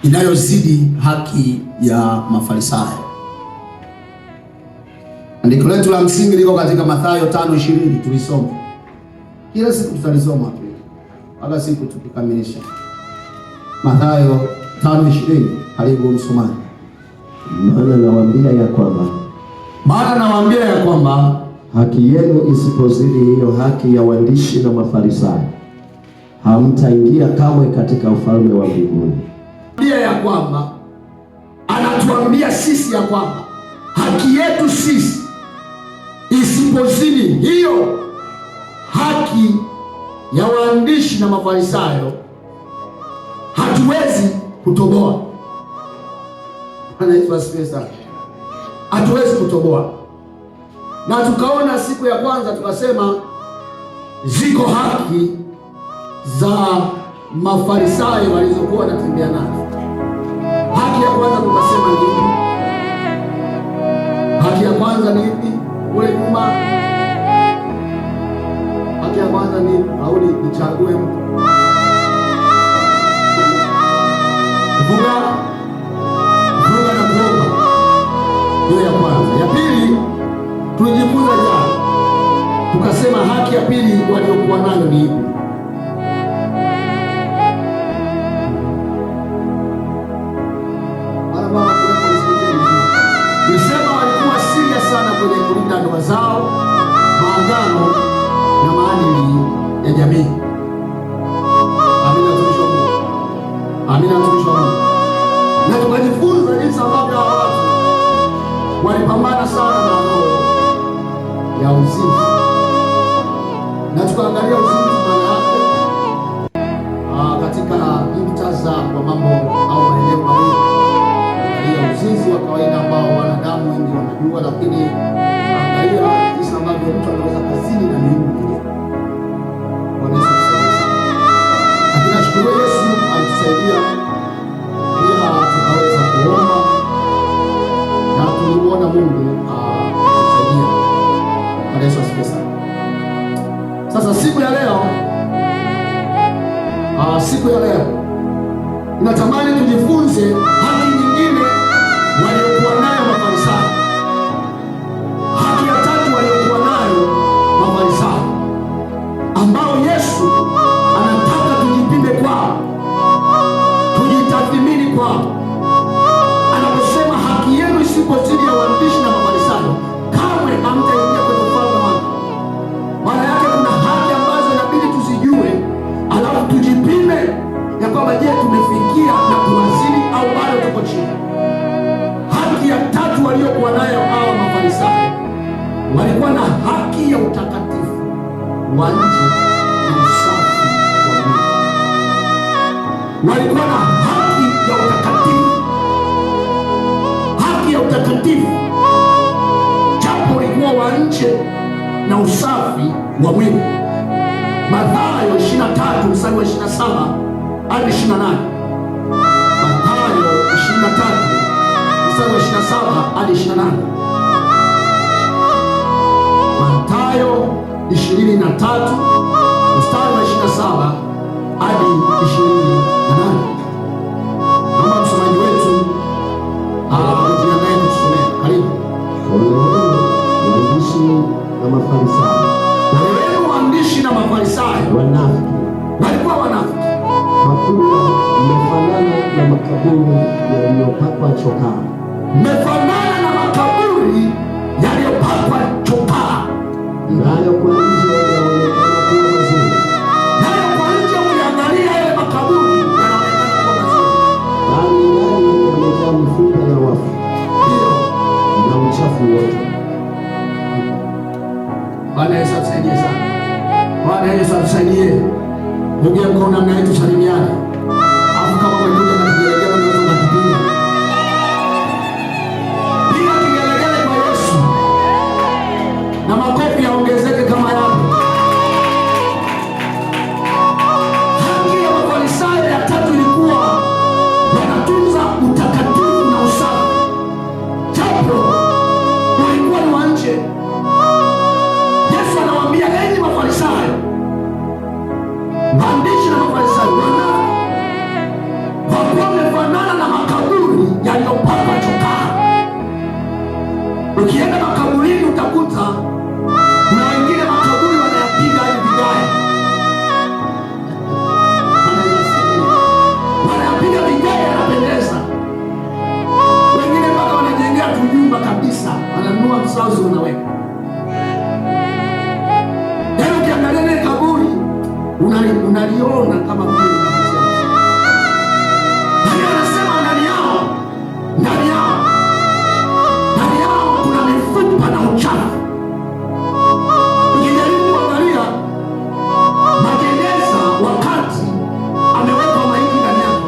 inayozidi haki ya Mafarisayo. Andiko letu la msingi liko katika Mathayo 5:20, tulisoma. Kila siku tutalisoma tu mpaka siku tukikamilisha. Mathayo 5:20, karibu msomaji. Maana nawaambia ya kwamba, Maana nawaambia ya kwamba haki yenu isipozidi hiyo haki ya waandishi na Mafarisayo, hamtaingia kamwe katika ufalme wa mbinguni. Pia ya kwamba anatuambia sisi ya kwamba haki yetu sisi isipozidi hiyo haki ya waandishi na Mafarisayo, hatuwezi kutoboa. Bwana Yesu asifiwe sana. Hatuwezi kutoboa. Na tukaona siku ya kwanza tukasema ziko haki za Mafarisayo walizokuwa wanatembea nazo. Haki ya kwanza tukasema ni ipi? Haki ya kwanza ni ipi? Kule nyuma, haki ya kwanza ni ipi? Au nichague mtu? Kufunga na kuomba, hiyo ya kwanza. Ya pili tulijifunza jana, tukasema haki ya pili waliokuwa nayo ni ipi? Tulisema walikuwa serious sana kwenye kulinda ndoa zao, maagano na maadili ya jamii. Amina, watumishi wa Mungu. Amina, watumishi wa Mungu. Na tukajifunza jinsi ambavyo hawa watu walipambana sana na roho ya uzinzi, na tukaangalia uzinzi maana yake katika muktadha wa mambo au maeneo mawili. Angalia uzinzi wa kawaida ambao wanadamu wengi wanajua, lakini angalia jinsi ambavyo mtu anaweza kazini na miungu mingine. Bwana Yesu atusaidie sana. Lakini nashukuru Yesu alitusaidia pia tukaweza kuomba na tulimuona Mungu akitusaidia. Bwana Yesu asifiwe sana. Sasa siku ya leo natamani tujifunze haki nyingine waliokuwa nayo Mafarisayo. Haki ya tatu waliokuwa nayo Mafarisayo, ambao Yesu anataka tujipime kwao, tujitathmini kwao. Anaposema haki yenu isipozidi ya waandishi na Mafarisayo, kamwe hamtaingia kwenye ufalme wake. Maana yake kuna haki ambazo inabidi tuzijue, alafu tujipime ya kwamba je, tumefikia na kuwazidi au bado tuko chini. Haki ya tatu waliokuwa nayo hawa Mafarisayo, walikuwa na haki ya utakatifu wa nje na usafi wa mwili. Walikuwa na haki ya utakatifu, haki ya utakatifu, japo ulikuwa wa nje na usafi wa mwili. Mathayo 23 mstari wa 27 hadi 28. Mathayo 23 mstari wa 27 hadi 28. Mathayo 23 mstari wa 27 hadi 28. Naomba msomaji wetu ujiandae kutusomea. Karibu. Ole wenu waandishi na Mafarisayo, Ole wenu waandishi na Mafarisayo, wanafiki, walikuwa wanafiki, kwa kuwa mmefanana na makaburi yaliyopakwa chokaa, mmefanana na makaburi yaliyopakwa chokaa, nayo kwa nje yaonekana kuwa mazuri, nayo kwa nje ukiangalia yale makaburi yanaonekana kuwa mazuri, bali ndani yamejaa mifupa ya wafu na uchafu wote. Bwana Yesu atusaidie sana. Bwana Yesu atusaidie. Pungie mkono namna yetu, salimiane. Alafu kama umekuja na kigelegele unaweza ukakipiga. Piga kigelegele kwa Yesu. Na makofi yaongezeke kama yapo. Haki ya Mafarisayo ya tatu ilikuwa wanatunza utakatifu na usafi, japo ulikuwa ni wa nje. Yesu anawaambia, enyi Mafarisayo, waandishi na Mafarisayo, wanafiki, yaliyopakwa chokaa. Ukienda makaburini utakuta kuna wengine makaburi wanayapiga hadi vigae, wanayapiga vigae, yanapendeza. Wengine mpaka wanajengea tujumba kabisa, wananunua msazi unaweka. Yaani ukiangalia ile kaburi unaliona kama vile linavutia. Yaani wanasema ndani yao, ndani yao, ndani yao kuna mifupa na uchafu. Ukijaribu kuangalia majeneza wakati amewekwa maiti ndani yake,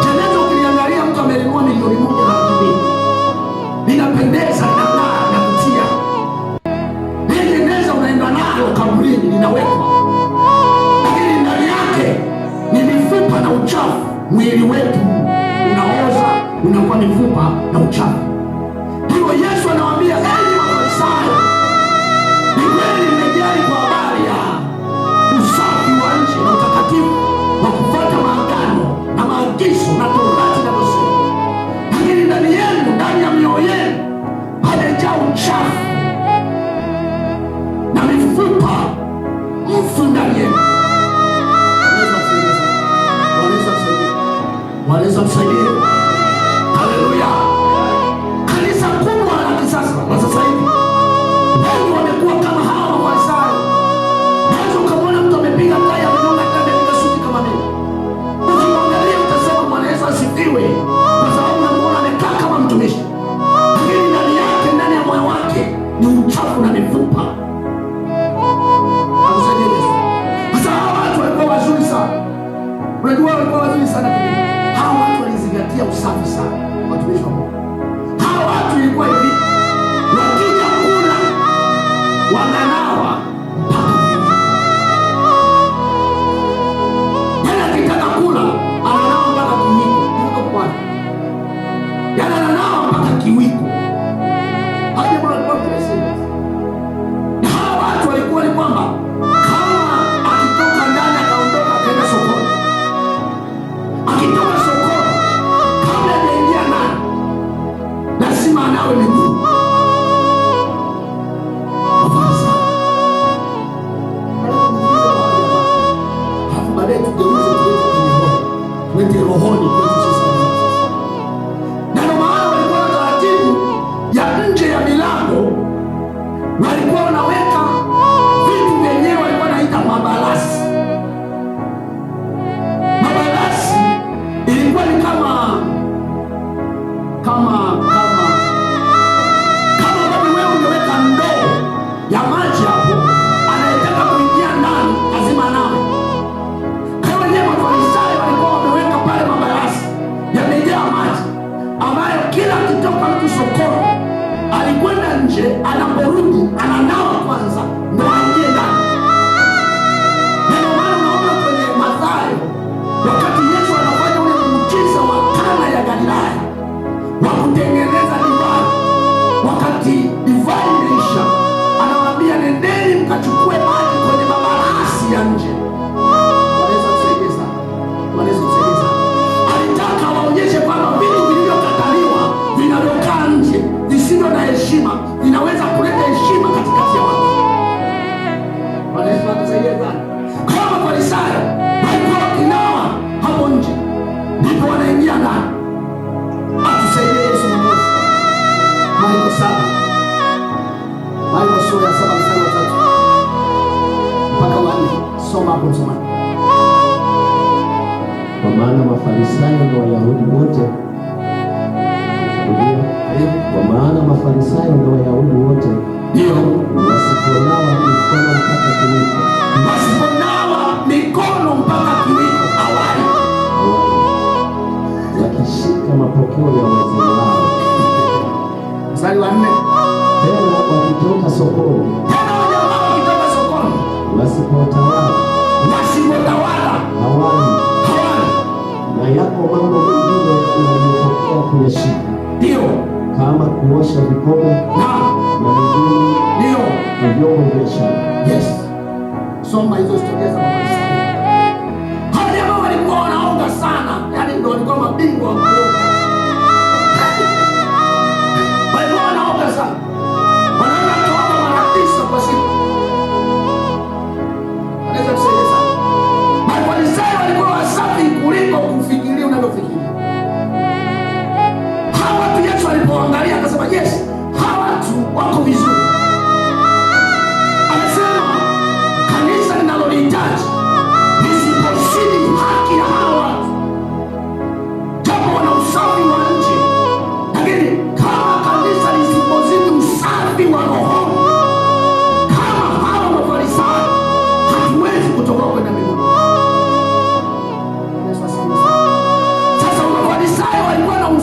jeneza ukiliangalia, mtu amelinunua 1,200,000, linapendeza, linang'aa, linavutia. Lile jeneza unaenda nalo kaburini, linawekwa, lakini ndani yake ni mifupa na uchafu. Mwili wetu unaoza, unakuwa mifupa na uchafu. Hivyo Yesu anawaambia, enyi Mafarisayo, ni kweli mmejali kwa habari ya usafi wa nje na utakatifu wa kufuata maagano na maagizo na Torati inavyosema, lakini ndani yenu, ndani ya mioyo yenu pamejaa uchafu na mifupa mfu ndani yenu. Bwana Yesu atusaidie. Haleluya. Kanisa kubwa la kisasa la sasa hivi, wengi wamekuwa kama hawa Mafarisayo. Unaweza ukamwona mtu amepiga tai, amenyonga tai, amepiga suti kama mimi. Ukimwangalia utasema Bwana Yesu asifiwe, kwa sababu unamuona amekaa kama mtumishi, lakini ndani yake, ndani ya moyo wake ni uchafu na mifupa. Akusaidie Yesu. Sasa hawa watu walikuwa wazuri sana. Unajua walikuwa wazuri sana kidini. Hawa watu walizingatia usafi sana, watumishi wa Mungu. Hawa watu ilikuwa hivi, wakija kula wananawa mpaka viwiko. Yaani akitaka kula ananawa mpaka kiwiko. Kiwiko kwa wapi? Yaani ananawa mpaka kiwiko. Hawa jamaa walikuwa very serious. Na hawa watu walikuwa ni kwamba kama akitoka ndani akaondoka akaenda sokoni, akitoka sokoni kabla hajaingia ndani lazima anawe miguu. Mafarisayo. Alafu niulize kwa hawa jamaa, alafu baadaye tugeuze tulete kwenye roho, tulete rohoni kwetu sisi kabisa sasa. Na ndio maana walikuwa na taratibu ya nje ya milango, walikuwa wanaweka vitu vyenyewe walikuwa wanaita mabalasi. Mabalasi ilikuwa ni kama ambavyo wewe ungeweka ndoo ya maji hapo, anayetaka kuingia ndani lazima anawe. Kwa hiyo wenyewe Mafarisayo walikuwa wameweka pale mabalasi yamejaa maji, ambayo kila akitoka mtu sokoni alikwenda nje, anaporudi ananawa kwanza ndo aingie ndani. Na ndio maana unaona kwenye Mathayo, wakati Yesu anafanya ule muujiza wa Kana ya Galilaya wa kutengeneza divai, wakati divai imeisha, anawaambia nendeni mkachukue maji kwenye mabalasi ya nje. Bwana Yesu atusaidie sana. Bwana Yesu atusaidie sana. Alitaka waonyeshe kwamba vitu vilivyokataliwa vinavyokaa nje visivyo na heshima vinaweza kuleta heshima katikati ya watu. Bwana Yesu atusaidie sana. Kama Mafarisayo walikuwa wakinawa hapo nje, ndipo wanaingia ndani. Atusaidie Yesu Mwokozi. Marko 7, Marko sura ya 7 mstari wa 3 mpaka wa 4. Soma hapo msomaji. Kwa maana Mafarisayo na Wayahudi wote, rudia. Karibu. Kwa maana Mafarisayo na Wayahudi wote Ndio. wasiponawa mikono mpaka kiwiko Wasiponawa mikono mpaka kiwiko hawali. hawali, wakishika mapokeo ya wazee wao. Mstari wa 4. Tena wakitoka sokoni Tena wajamaa wakitoka sokoni wasipotawala wasipotawala hawali, hawali. na yako mambo mengine waliyopokea kuyashika, Ndio. kama kuosha vikombe Na na miguu ndio. na vyombo vya shaba. Yes. Soma hizo historia za Mafarisayo. Hao jamaa walikuwa wanaoga sana, yaani ndio walikuwa mabingwa wa kuoga.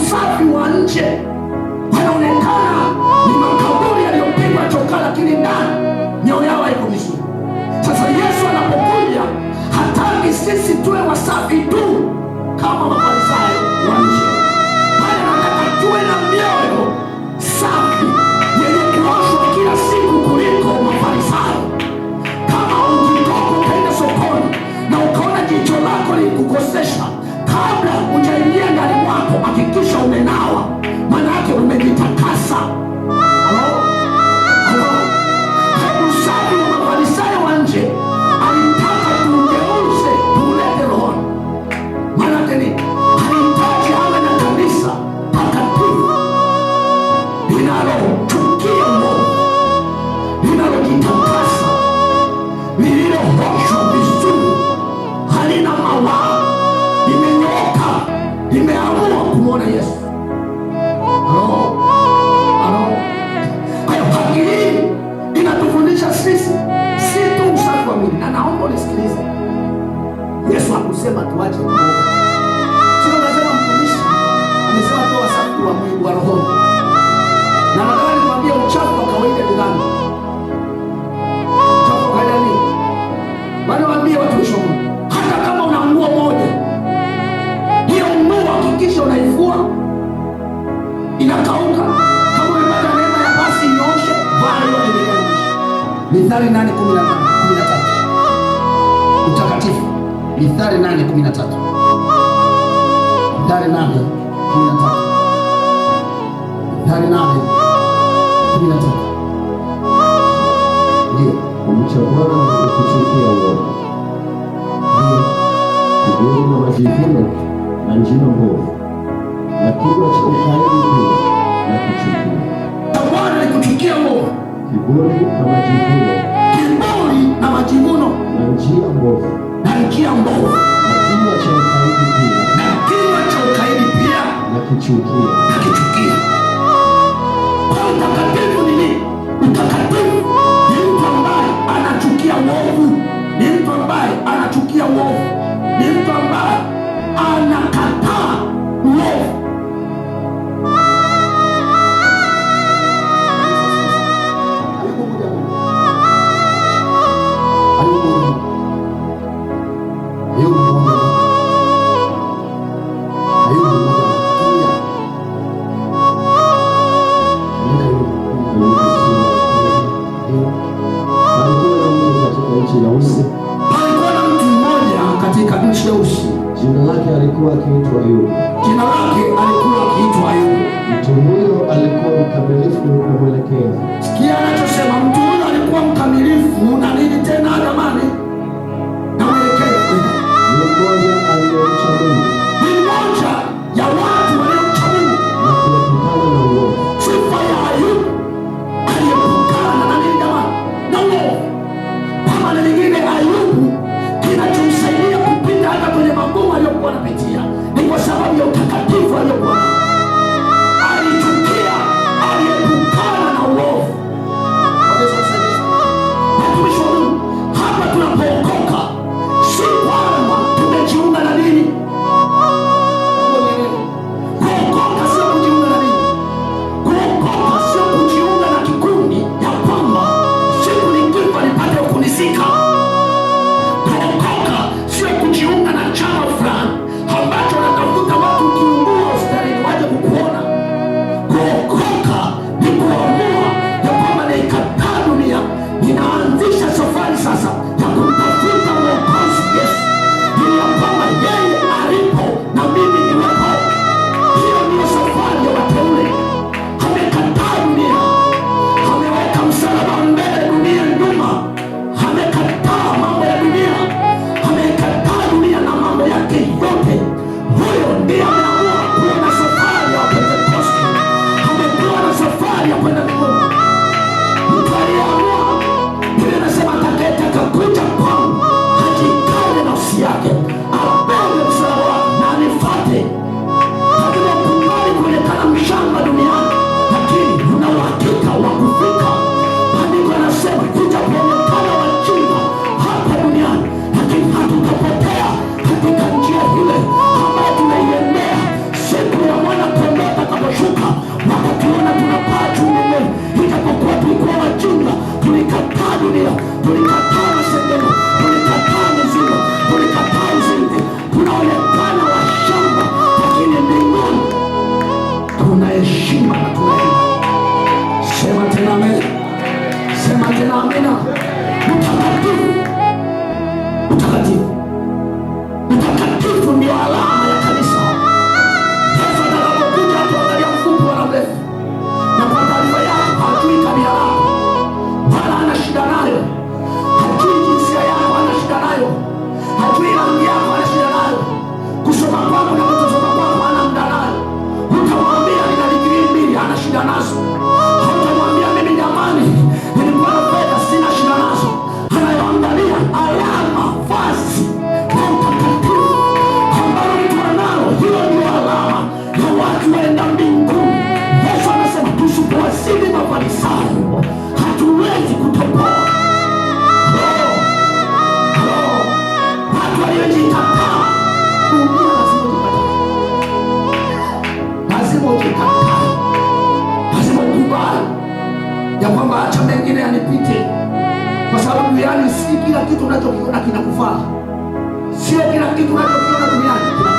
Usafi wa nje, wanaonekana ni makaburi yaliyopigwa chokaa, lakini ndani mioyo yao haiko vizuri. Sasa Yesu anapokuja hataki sisi tuwe wasafi tu kama Mafarisayo wa nje, bali anataka tuwe na mioyo safi yenye kuoshwa kila siku kuliko Mafarisayo. Kama ukitoka ukaenda sokoni na ukaona jicho lako likukosesha, kabla hujaingia ndani mwako hakikisha umenawa, maana yake umejitakasa. Halo, halo. Usafi wa Mafarisayo wa nje alitaka tuugeuze, tuulete rohoni. Maana yake ni halihitaji awe na kanisa takatifu linalochukia uovu, linalojitakasa, lililooshwa vizuri, halina mawaa, limenyooka, limeamua kumwona Yesu. Halo, halo. Kwa hiyo haki hii inatufundisha sisi si tu usafi wa mwili, na naomba unisikilize. Yesu hakusema tuache kuoga. Sio unasema mtumishi amesema tu wasafi wa mwili wa rohoni. Na nataka nikwambie uchafu wa kawaida ni dhambi. Uchafu wa kawaida ni bwana, waambie watumishi wa Mungu, hata kama una nguo moja, hiyo nguo hakikisha unaifua inakauka. Kama umepata neema ya basi inyooshe, vaa hiyo, endelea kuishi. Mithali 8:13. Utakatifu. Mithali 8:13. Mithali 8:13. Mithali 8:13. Ndio. Kumcha Bwana ni kuchukia uovu, Ndio. kiburi na majivuno na njia mbovu, na kinywa cha ukaidi pia na kuchukia. Bwana ni kuchukia uovu, Kiburi na majivuno kiburi na majivuno na njia mbovu, na njia mbovu na kinywa cha ukaidi pia na kinywa cha ukaidi pia na kuchukia. nakichukia. Kwa utakatifu ni nini? Utakatifu ni mtu ambaye anachukia uovu, ni mtu ambaye anachukia uovu, ni mtu ambaye anakataa uovu. Ayubu 1:1. Ayubu 1:1. Ayubu 1:1. Ayubu 1:1. Kimbia. Andika Ayubu. Ayubu sura ya kwanza. Ndio. Palikuwa na mtu katika nchi ya Usi, Palikuwa na mtu mmoja katika nchi ya Usi, jina lake alikuwa akiitwa Ayubu. Jina lake alikuwa akiitwa Ayubu. Mtu huyo alikuwa mkamilifu na mwelekevu, Sikia anachosema, mtu huyo alikuwa mkamilifu na nini tena jamani? Na mwelekevu. Ni mmoja aliyemcha Mungu Ni mmoja ya watu waliomcha Mungu. Na kuepukana na uovu. Sifa ya Ayubu, aliepukana na nini jamani? Na uovu. Kwa maana nyingine, Ayubu kinachomsaidia kupita hata kwenye magumu aliyokuwa anapitia ni kwa sababu ya utakatifu aliyokuwa nao. Alichukia, aliepukana na uovu. Bwana Yesu atusaidie sana. Watumishi wa Mungu, hapa tunapoona ya kwamba acha mengine yanipite, kwa sababu duniani si kila kitu unachokiona kinakufaa, sio kila kitu unachokiona duniani kinakufaa.